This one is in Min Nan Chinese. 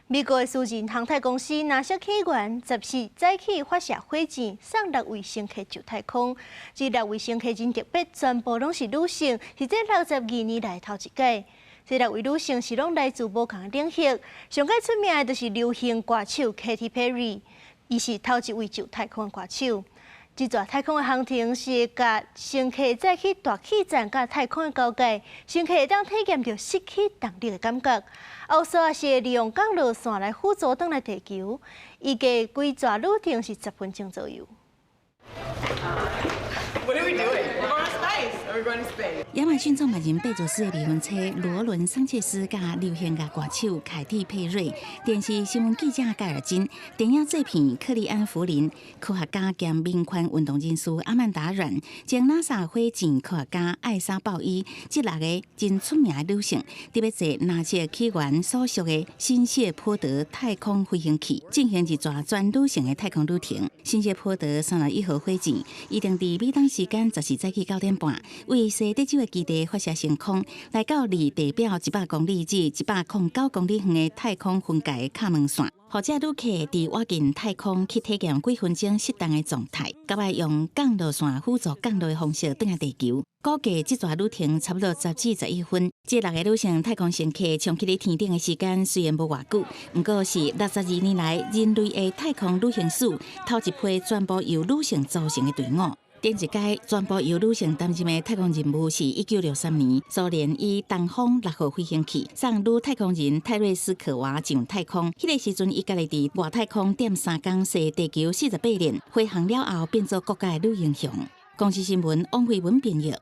美國的私人航太公司NASA起源14早起發射火箭送六位乘客上太空。這六位乘客真特別，全部攏是女性，是這62年來頭一擺。這六位女性是攏來自無仝的領域，上蓋出名的就是流行歌手 Katy Perry，伊是頭一位上太空的歌手。這逝太空的航程是會共乘客載去大氣層佮太空的交界，乘客會當體驗著失去動力的感覺。後續也是會利用降落傘來輔助轉來地球。預計規逝旅程是10分鐘左右。 What are we doing? We're going to space. We're going to space. 亞馬遜創辦人貝佐斯的未婚妻羅倫桑切斯佮流行樂歌手凱蒂佩瑞、電視新聞記者蓋爾金、電影製片克利安弗林、科學家兼民權運動人士阿曼達阮、前 NASA 火箭科學家艾莎鮑伊，這六个真出名的女性，佇欲坐 NASA 起源所屬的新謝波德太空飛行器，進行一逝全女性的太空旅程。新謝波德31號火箭，預定佇美東時間14早起9點半，位西德州的基地發射升空，來到離地表100公里至109公里遠的太空分界卡門線，予這旅客佇倚近太空去體驗幾分鐘失重的狀態，佮愛用降落傘輔助降落的方式轉來地球。估計這逝旅程差不多10至11分。這六个女性太空乘客衝去佇天頂的時間雖然無偌久，毋過是62年來人類的太空旅行史頭一批全部由女性組成的隊伍。頂一擺全部由女性擔任的太空任務是1963年，蘇聯以東方6號飛行器送女太空人泰瑞斯科娃上太空。彼个時陣，伊家己佇外太空踮3工，踅地球48輪，飛行了後變做國家的女英雄。公視新聞王慧文編譯。